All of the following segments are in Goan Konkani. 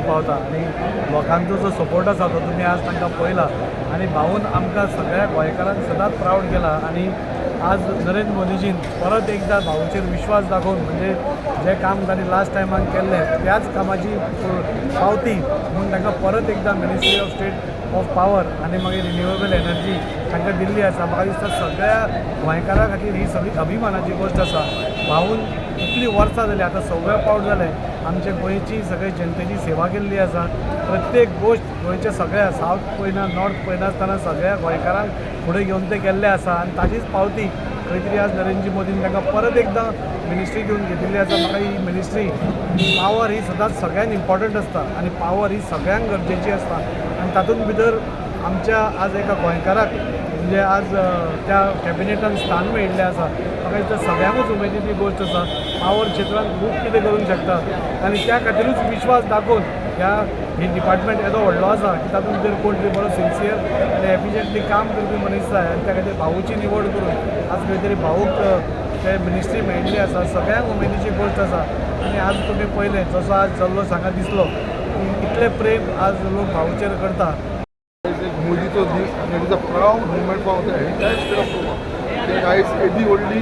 थंय पावता आनी लोकांचो जो सपोर्ट आसा तो तुमी आज तांकां पळयला आनी भाऊन आमकां सगळ्या गोंयकारांक सदांच प्रावड केला. आनी आज नरेंद्र मोदीजीन परत एकदां भाऊचेर विश्वास दाखोवन म्हणजे जें काम तांणी लास्ट टायमाक केल्लें त्याच कामाची पावती म्हूण तांकां परत एकदां Ministry of State of Power आनी मागीर रिन्युएबल एनर्जी तांकां दिल्ली आसा. म्हाका दिसता सगळ्या गोंयकारां खातीर ही सगळी अभिमानाची गोश्ट आसा. भाऊन इतलीं वर्सां जालीं, आतां सव्वे पावट जाले आमचे गोंयची सगळे जनतेची सेवा केल्ली आसा. प्रत्येक गोश्ट गोंयच्या सगळ्या सावथ पळयना नॉर्थ पळयनासतना सगळ्या गोंयकारांक फुडें घेवन ते गेल्ले आसा आनी ताजीच पावती खंय तरी आज नरेंद्र मोदीन तांकां परत एकदां मिनिस्ट्री दिवन घेतिल्ली आसा. म्हाका ही मिनिस्ट्री पावर ही सदांच सगळ्यांत इम्पॉर्टंट आसता आनी पावर ही सगळ्यांक गरजेची आसता आनी तातूंत भितर आमच्या आज एका गोंयकाराक म्हणजे आज त्या कॅबिनेटान स्थान मेळिल्लें आसा. म्हाका दिसता सगळ्यांकूच उमेदीची गोश्ट आसा. पावर क्षेत्रांत खूब कितें करूंक शकता आनी त्या खातीरूच विश्वास दाखोवन ह्या ही डिपार्टमेंट येदो व्हडलो आसा की तातूंत भितर कोण तरी बरो सिन्सियर आनी एफिशियंटली काम करपी मनीस जाय आनी त्या खातीर भाऊची निवड करून आज खंय तरी भाऊक ते मिनिस्ट्री मेळिल्ली आसा. सगळ्यांक उमेदीची गोश्ट आसा आनी आज तुमी पळयलें जसो आज जल्लोश हांगा दिसलो, इतलें प्रेम आज लोक भाऊचेर करता. मोदीचो दीस आनी it is a proud moment for the entire state of Goa. कित्याक आयज येदी व्हडली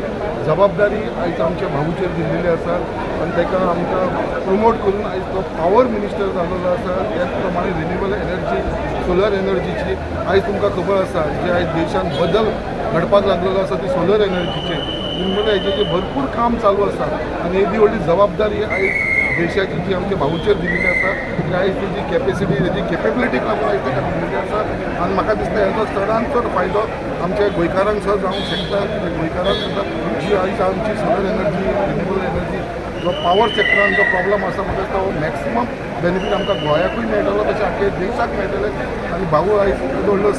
जबाबदारी आयज आमच्या भाऊचेर दिल्लेली आसा आनी ताका आमकां प्रमोट करून आयज तो पावर मिनिस्टर जाल्लो आसा. त्याच प्रमाणे रिन्युएबल एनर्जी, सोलर एनर्जीची आयज तुमकां खबर आसा, जे आयज देशांत बदल घडपाक लागलेलो आसा ती सोलर एनर्जीचेर, रिन्युएबल एनर्जीचेर भरपूर काम चालू आसा आनी येदी व्हडली जबाबदारी आयज देशाची जी आमच्या भाऊचेर दिल्ली आसा ती आयज तेजी कॅपेसिटी, तेजी केपेबिलिटीक लागून आयज ताका दिल्ली आसा. आनी म्हाका दिसता हेजो चडान चड फायदो आमच्या गोंयकारांक सुद्दां जावंक शकता. कित्याक गोंयकारांक सुद्दां जी आयज आमची सोलर एनर्जी, रिन्युएबल एनर्जी, जो पावर सेक्टरान जो प्रॉब्लम आसा, म्हाका दिसता हो मॅक्सिमम बेनिफीट आमकां गोंयाकूय मेळटलो, तशें आख्खे देशाक मेळटलें. आनी भाऊ आयज येदो व्हडलो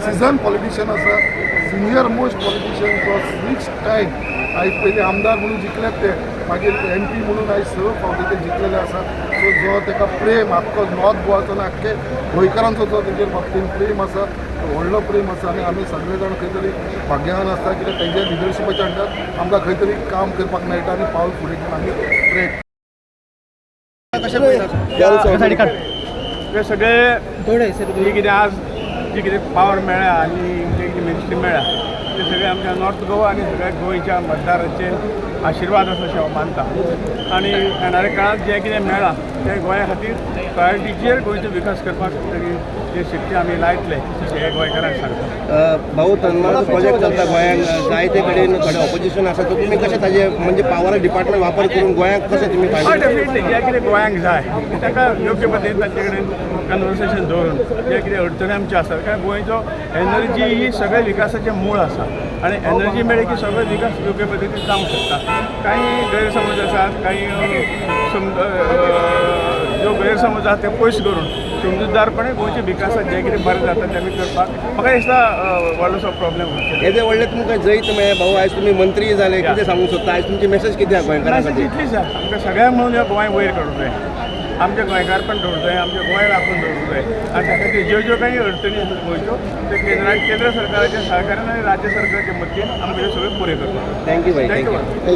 सिजन पॉलिटिशियन आसा, सिनियर मोस्ट पॉलिटिशियन, जो सिक्स टायम आयज पयलीं आमदार म्हणून जिखल्यात ते, मागीर एमपी म्हणून आयज 6 फावटी ते जिखलेले आसा. सो जो ताका प्रेम आख्खो नॉर्थ गोवाचो आनी आख्खे गोंयकारांचो जो तेजेर बाबतीन प्रेम आसा, तो व्हडलो प्रेम आसा आनी आमी सगळे जाण खंय तरी भाग्यवान आसता, कित्याक तेंच्या लिडरशिपाच्या अंडर आमकां खंय तरी काम करपाक मेळटा आनी पावल फुडें घेवन आमी प्रयत्न ते सगळे जी कितें आज जी कितें पावर मेळ्ळ्या आनी जी कितें मिनिस्ट्री मेळ्ळ्या ते सगळे आमच्या नॉर्थ गोवा आनी सगळ्या गोंयच्या मतदारांचे आशिर्वाद आसा अशें हांव मानता. आनी येणाऱ्या काळांत जें कितें मेळ्ळां तें गोंया खातीर प्रायोरिटीचेर गोंयचो विकास करपाक तरी ते शक्ती आमी लायतले अशें हे गोंयकारांक सांगता. भाऊ, तन्माळाचो प्रोजेक्ट चलता गोंयांत, जायते कडेन थोडे ऑपोजिशन आसा, तर तुमी कशें ताजे म्हणजे पावरा डिपार्टमेंट वापर करून गोंयांक कशें तुमी हय, फायदो? डेफिनेटली जें कितें गोंयांक जाय ताका योग्य पद्दतीन तांचे कडेन कन्वर्सेशन दवरून जे कितें अडचणी आमच्यो आसात, कारण गोंयचो एनर्जी ही सगळ्या विकासाचें मूळ आसा आनी एनर्जी मेळ्ळी की सगळो विकास योग्य पद्दतीन जावंक शकता. कांय गैरसमज आसात, कांय ज्यो गैरसमज आसा ते पयस करून समजूतदारपणे गोंयच्या विकासाक जें कितें बरें जाता तें आमी करपाक म्हाका दिसता व्हडलोसो प्रॉब्लेम जावचो. येदे व्हडले तुमकां जैत मेळ्ळें भाऊ, आयज तुमी मंत्री जाले, कितें सांगूंक सोदता? आयज तुमची मेसेज कितें आहा गोंयकारां मेसेज खातीर? इतलीच आसा, आमकां सगळ्यांक मेळून ह्या गोंय वयर काडूंक जाय, आमच्या गोंयकारपण दवरूंक जाय, आमच्या गोंय राखून दवरूंक जाय आनी त्या खातीर ज्यो ज्यो काही अडचणी आसात गोंयच्यो ते केंद्र सरकाराच्या सहकार्यान आनी राज्य सरकाराच्या मदतीन आमकां ह्यो सगळ्यो पुऱ्यो करपाक. Thank you भाई. Thank you. Thank you.